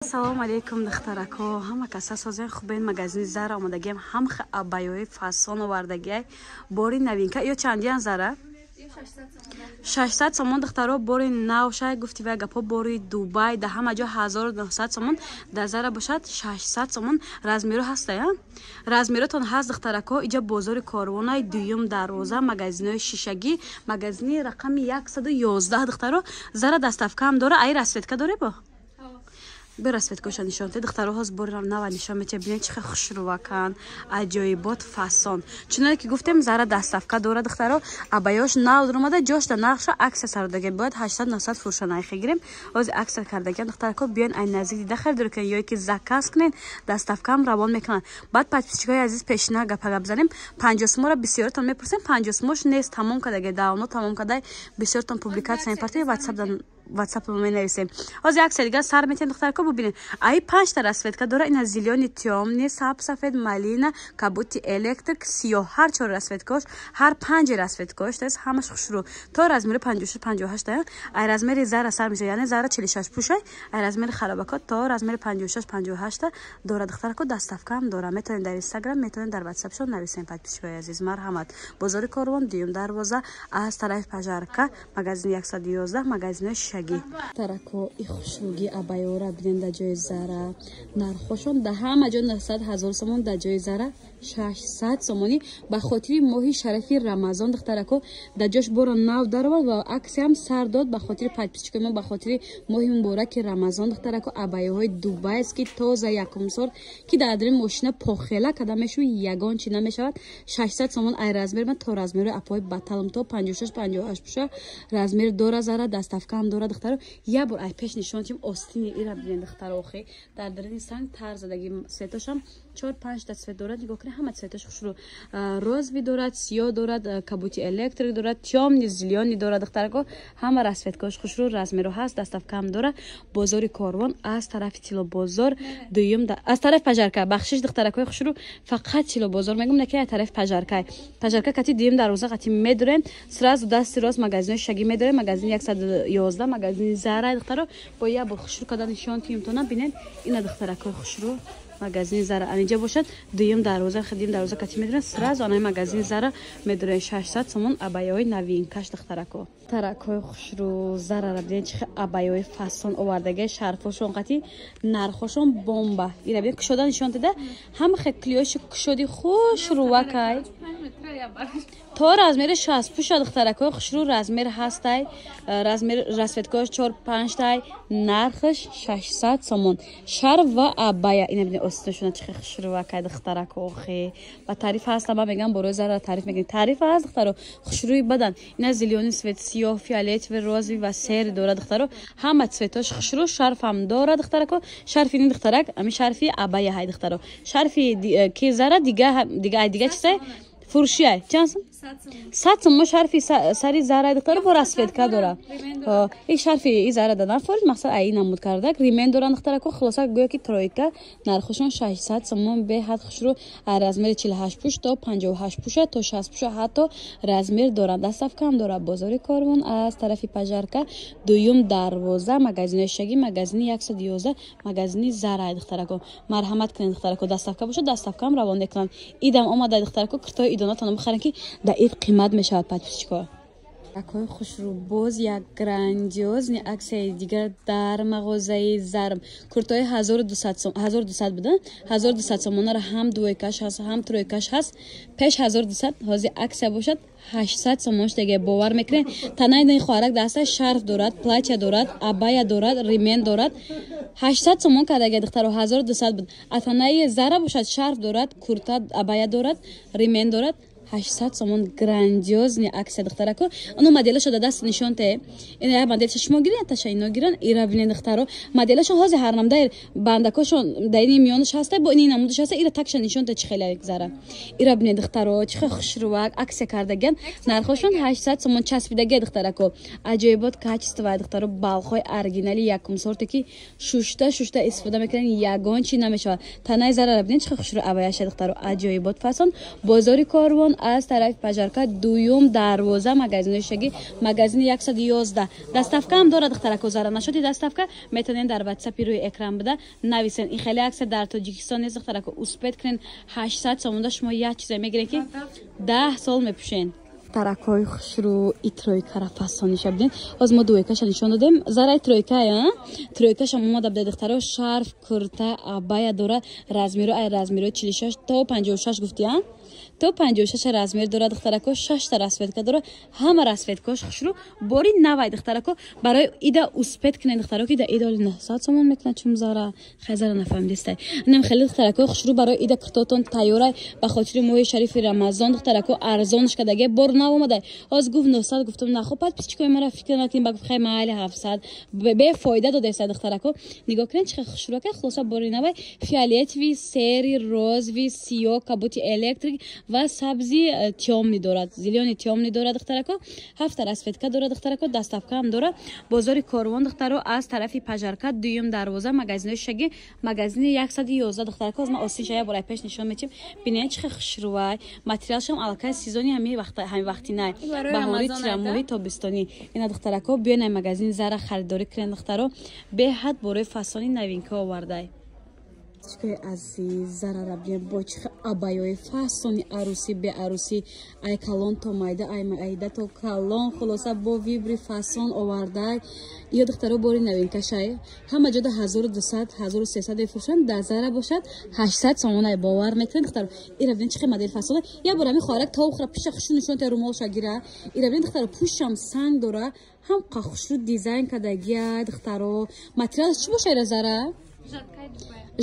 Салому алейкум, духтарако, ҳама каса созен, хубен? Магазини Зара омадагиам, ҳам абаёи фасон овардагиай, бори новинка. Ё чандиян, Зара? 600 сомон, духтаро, бори нав шай. Гуфти вай гапо, бори Дубай да ҳама ҷо 1900 сомон, дар Зара бошад 600 сомон. Размеро ҳастая, размеротон ҳаст, духтарако. Иҷа бозори Корвонай, дуюм дарвоза, магазинои шишагӣ, магазини рақами 111, духтаро. Зара доставкаам дора. Ай расцветка доре, бо бе расцветкоша нишон те, духтаро. Ҳоз бори нава нишон мете, бинед, чӣ хел хушрувакан, аҷоибот, фасон. Чуноне ки гуфтем, Зара доставка дора, духтаро. Абаёш нав омада, ҷошда нақша акция сародагем, бояд 800-900 фурӯша нархе гирем, ҳози акция кардагиам. Духтарако, биён, ай наздик дида харидорӣ кунед ё ки заказ кунед, доставкаам равон мекунанд. Баъд, подписчикои азиз, пешина гапа гап занем. 50 суморо бисёртон мепурсем, 50 сумош нест, тамом кардаге, давно тамом кардай. Бисёртон публикация мепартед, ватсап менависем. Ҳозир акция дигар сар метиҳем, духтарко, бубинед. Ай панҷта расцветка дора: ина зелёный, тёмный, сабз, сафед, малина, кабути электрик, сиёҳ. Ҳар чор расцветкош, ҳар панҷи расцветкош тест, ҳамаш хушрӯ. То размери 56, 58. Ай размери Зара сар мешавад, яъне Зара 46 пӯшай. Ай размери харабако то размери 56, 58 дора, духтарко. Доставкаам дора. Метавонед дар Инстаграм, метавонед дар ватсапшон нависем. Подписчикои азиз, марҳамат, бозори Корвон, дуюм дарвоза, аз тарафи пожарка, магазини 111, магазинои шишагӣ. Тарако, и хушрӯги абайора бинен дар ҷои Зара. Нархошон да ҳама ҷо 900, 1000 сомон, дар ҷои Зара 600 сомонӣ ба хотири моҳи шарафи Рамазон. Духтарако, дар ҷош бора нав даровад ва аксиям сар дод ба хотири подписчикои мо, ба хотири моҳи мубораки Рамазон. Духтарако, абайоҳои дубайский, тоза, якумсор, ки дар адри мошина похела када мешӯ, ягон чи намешавад. 600 сомон. Ай размер ма то размери апои баталм то 56, 58 пуша размер дора Зара, доставкаам дора. Духтаро, як бор ай пеш нишон тим, остини ира бинен, духтаро. Охи дар дарини санг тар задаги, цветошам чор панҷта цвет дорад. Нигоҳ кунед, ҳама цветош хушрӯ: розовый дорад, сиёҳ дорад, кабути электрик дорад, тёмный, зелёный дорад. Духтарако, ҳама расцветкош хушрӯ, размеро ҳаст, доставкаам дора. Бозори Корвон, аз тарафи Тилобозор, дуюм, аз тарафи пожарка. Бахшиш, духтаракои хушрӯ, фақат Тилобозор мегум, не ки аз тарафи пожарка. Пожарка кати дуюм дарвоза қати медорем, сразу дасти рост магазинои шишагӣ медорем, магазини 111, магазини Зара. Духтаро, бо як бор хушрӯ када нишон тиюмтона, бинед ина, духтаракои хушрӯ, магазини Зара анинҷа бошад, дуюм дарвоза, дуюм дарвоза кати медорем, сразу анаи магазини Зара медорем. 600 сомон абайои новинкаш, духтарако. Таракҳои хушрӯ, Зарара бинед, чӣ абайои фасон овардаги, шарфошон қати, нархошон бомба. Ира бинед, кушода нишон дида, ҳама хе клиёши кушоди, хушрӯвакай, то размери 60 пуша. Духтаракҳои хушрӯ, размер ҳастай, размер, расцветкош чор панҷтай, нархаш 600 сомон, шарф ва абая. Ина бинед, остинашона чӣ хушрӯвакай, духтарако. Охе ба таъриф ҳаста, ман мегам, борои Зара таъриф мекунем, таъриф ҳаст, духтаро, хушрӯи бадан. Ина зелёный цвет, сиёҳ, фиолетовый, розовый ва серый дорад. Духтаро, ҳама цветош хушрӯ, шарфам дорад, духтарако. Шарфи ини духтарак, ами шарфи абая ҳай, духтаро. Шарфи ки Зара дига чизай фурӯшиай чанд сум? 100 сум шарфи сари Зара, духтаро, бо расцветка дора. И шарфи и Зара дадан форид, мақсад аи намуд кардак. Ремень доран, духтарако. Хулоса, гӯё ки тройка, нархошон 600 сомон, беҳад хушрӯ. Размери 48 пуш то 58 пуша, то 60 пуша ҳатто размер доранд, доставкаам дорад. Бозори Корвон, аз тарафи пожарка, дуюм дарвоза, магазинои шишагӣ, магазини 111, магазини Зара. Духтарако, марҳамат кунед, духтарако. Доставка бошад, доставкаам равон мекунанд. Идам омада, духтарако, киртои идонатонро бихарем, ки да ид қимат мешавад, подписчико. Акои хушрӯ, боз як грандиозный аксияи дигар дар мағозаи Зарм. Куртои 1200 буда, 1200 сомонара ҳам двойкаш ҳаст, ҳам тройкаш ҳаст. Пеш 1200, ҳозир аксия бошад, 800 сомон шудаге. Бовар мекунед? Танаи хоҳарак даста шарф дорад, платья дорад, абая дорад, ремень дорад, 800 сомон кардаге, духтаро. 1200 буд. А танаи Зара бошад, шарф дорад, курта, абая дорад, ремень дорад, 800 сомон. Грандиозный аксия, духтарако. Оно моделашо да даст нишон те. Ина як моделша шумо гирен, таша ино гиран. Ира бинен, духтаро, моделашо ҳозир ҳар намда бандакошон да ини миёнаш ҳаста, бо ини намудаш ҳаста. Ира такша нишон те, чӣ хеле Зара. Ира бинен, духтаро, чӣ хел хушрӯвак, аксия кардаган, нархошон 800 сомон, часпидаге, духтарако. Аҷоибот, качество, духтаро, балхои оригинали, якум сорте, ки шушта шушта истифода мекунанд, ягон чи намешавад. Танаи Зарара бинен, чӣ хел хушрӯ абаяша, духтаро, аҷоибот, фасон. Бозори Корвон. аз тарафи Пажарка, дуюм дарвоза, магазинои шаги, магазини 111. Доставка ҳам дорад, духтарако, Зара. Нашоди доставка метавонед дар ватсапи рӯи экран буда нависен. Ин хеле акция дар Тоҷикистон нест, духтарако, успеть кунед. 800 сомонда шумо як чизе мегиред, ки 10 сол мепӯшен. Таракҳои хушрӯ, и тройкара фасониша бинед. Ҳоз мо двойкаша нишон додем. Зарай тройка, тройкашам омада буда, духтаро. Шарф, курта, абая дора. Размеро ай размеро 46 то 56 гуфти, а то 56 размер дора, духтарако. Шашта расцветка дора, ҳама расцветкош хушрӯ, бори навай, духтарако. Барои ида успеть кунед, духтарако, ки да ида оли 900 сомон мекунад. Чун Зара хай, Зара нафаҳмидистай. Инам хеле, духтарако, хушрӯ, барои ида куртотон тайёрай. Ба хотири моҳи шарифи Рамазон, духтарако, арзонш кадаге. Бор нав омадай. Ҳоз гуфт 900, гуфтам нахо, подписчикои мара фикр накунем. Ба гуфт хай, майли, 700 бефоида додеста. Духтарако, нигоҳ кунед, чӣ хушрӯака. Хулоса, бори навай, фиолетовый, серый, розовый, сиёҳ, кабути электрик ва сабзи тёмный дорад, зелёный тёмный дорад, духтарако. Ҳафта расцветка дорад, духтарако, доставка ҳам дорад. Бозори Корвон, духтаро, аз тарафи Пажарка, дуюм дарвоза, магазинои шаги, магазини 111. Духтарако, аз ман осинша як бора пеш нишон метим. Бинед, чӣ хушрӯвай. Материалшам аллакай сезони ҳами вақти най, баҳори, тирамоҳи, тобистонӣ. Ина, духтарако, биён ай магазини Зара харидорӣ кунед. Духтаро, беҳад борои фасони новинка овардай. Чикои азиз, Зарара бинед, бо чӣ абаёи фасони, арӯсӣ, беарӯсӣ, ай калон то майда, ай майда то калон. Хулоса, бо выбори фасон овардай. Ё, духтаро, бори новинкашай. Ҳама ҷода 1200, 1300 мефурӯшанд, дар Зара бошад 800 сомонай. Бовар мекунед, духтаро? Ира бинед, чӣ хел модел фасона. Як бор ами хоҳарак товхра пиша хушу нишон та, румолша гира. Ира бинед, духтаро, пӯшам санг дора, ҳам хушрӯ дизайн кардагия, духтаро. Материалаш чӣ боша, ира, Зара?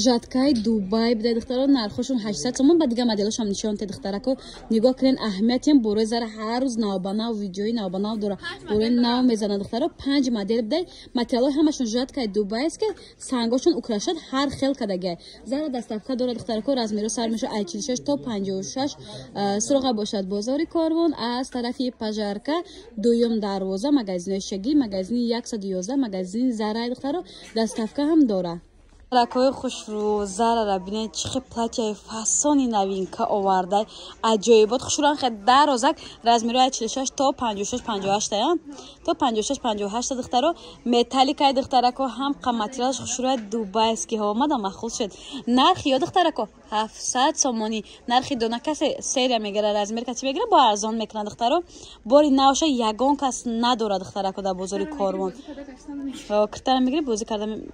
Жаткаи Дубай бида, духтаро. Нархошон 800 сомон. Ба дига моделошам нишон те, духтарако, нигоҳ кунен. Аҳамиятиам борои Зара ҳар рӯз навбанав видеои навбанав дора, борои нав мезана, духтаро. Панҷ модел бидай. Материалҳои ҳамашон жаткаи Дубай аст, ки сангошон украшать ҳар хел кардагиай. Зара доставка дора, духтарако. Размеро сар меша ай 46 то 56. Суроға бошад бозори Корвон, аз тарафи Пажарка, дуюм дарвоза, магазинои шаги, магазини 111, магазини Зарай, духтаро, доставка ҳам дора. Ракҳои хушрӯ, Зарара бинед, чӣ хел платьяи фасони новинка овардай. Аҷоибот, хушрӯан хел дарозак. Размерои 46 то 56, 58 я то 56, 58, духтаро. Металликаи, духтарако, ҳам материалаш хушрӯи дубайский ҳо омада, махул шуд. Нархи ё, духтарако, 700 сомонӣ. Нархи дона касе серия мегира, размер каси мегира, бо арзон мекунад, духтаро. Бори навша ягон кас надорад, духтарако, дар бозори Корвон. Киртара мегири,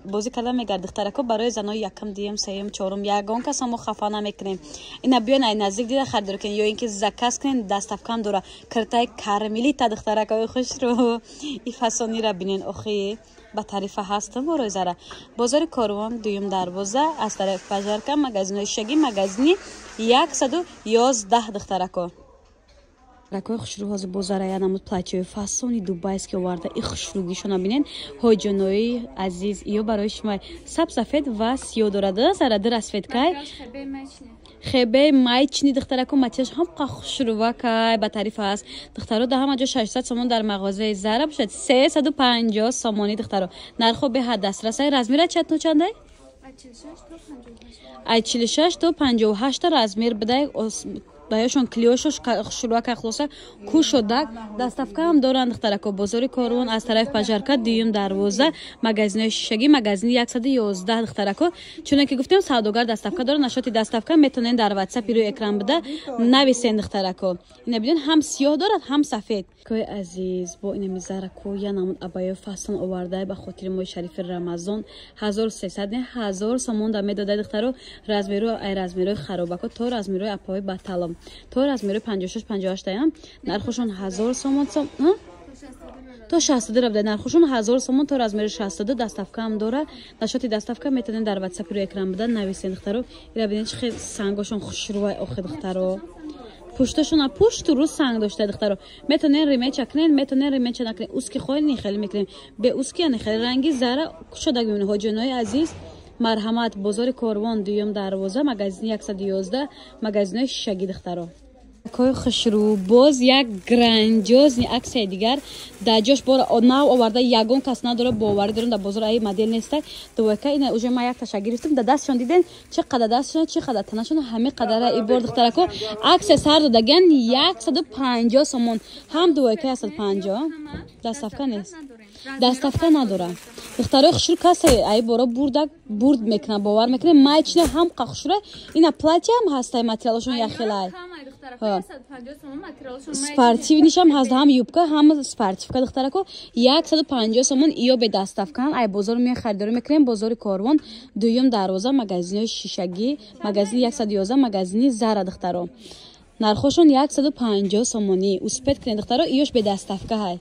бозӣ карда мегард, духтарако. Барои занои якум, дуюм, сеюм, чорум ягон кас мо хафа намекунем. Ина биён, ай наздик дида харидорӣ кунед ё ин ки заказ кунед, доставкам дора. Киртаи кармелита, духтаракои хушрӯ, и фасонира бинен. Охи, ба тарифа ҳастам борои Зара. Бозори Корвон, дуюм дарвоза, аз тарафи Пажарка, магазинои шаги, магазини 111, духтарако. Ракои хушрӯ, ҳозир бо Зара я намуд платьяи фасони дубайский оварда. И хушрӯгишона бинен, ҳоҷонои азиз. Ё барои шумо саб, сафед ва сиёҳ дорад. Зара, ду расцветкай, хебе маечный, духтарако. Материалш ҳам хушрӯвакай, ба тарифа аст, духтаро. Дар ҳама ҷо 600 сомон, дар мағозаи Зара бошад 350 сомонӣ, духтаро. Нархо беҳад дастрасай. Размера чатно чандай? Ай 46 то 58 размер бидай. Баёшон клиёшош хушрӯака. Хулоса, кушодак, доставкаам доранд, духтарако. Бозори Корвон, аз тарафи Пажарка, дуюм дарвоза, магазинои шишагӣ, магазини 111, духтарако. Чуне ки гуфтем, савдогар доставка дорад. Нашоти доставка метавонед дар ватсапи рӯи экран буда нависен, духтарако. Ина бинед, ҳам сиёҳ дорад, ҳам сафед. Кои азиз, бо инами Зарако я намуд абаё фасон овардай ба хотири моҳи шарифи Рамазон. 1300 не, 1000 сомон да медодай, духтаро. Размеро ай размерои харобако то размерои апои баталом, то размери 56, 58 таям. Нархошон 1000 сомон, то 62 рабда. Нархошон 1000 сомон, то размери 62. Доставкаам дора. Нашоти доставка метавонед дар ватсапи рӯи экран буда нависен, духтаро. Ира бинед, чӣ хел сангошон хушрӯвай. Охи, духтаро, пушташона пушту рӯ санг дошта, духтаро. Метавонед ремеча кунед, метавонед ремеча накунед. Узкий хоҳед, нихеле мекунем, бе узкий нихеле. Ранги Зара кушодаг мебинед. Ҳоҷинои азиз, марҳамат, бозори Корвон, дуюм дарвоза, магазини 111, магазинои шишагӣ, духтаро. Кои хушрӯ, боз як грандиозный аксияи дигар дар ҷош бора нав оварда, ягон кас надора, боварӣ дорам, дар бозор аи модел неста. Двойка ина уже ма якташа гирифтам. Дар дастшон диден, чӣ қадар дастшон, чӣ қадар танашон, ҳами қадара и бор, духтарако, аксия сар додаган, 150 сомон ҳам двойка, 150. Доставка нест, доставка надора. Духтарои хушрӯ, касе аи бора бурда бурд мекунад, бовар мекунад, майчина ҳам қа хушрӯ. Ина платья ам ҳастай, материалашон яхелай, спортивный шам ҳаст, ҳам юбка, ҳам спортивка. Духтарако, 150 сомон, иё бе доставка ан. Ай бозор меои, харидорӣ мекунем. Бозори Корвон, дуюм дарвоза, магазинои шишагӣ, магазини 111, магазини Зара. Духтаро, нархошон 150 сомонӣ. Успеть кунед, духтаро, иёш бе доставка ҳай.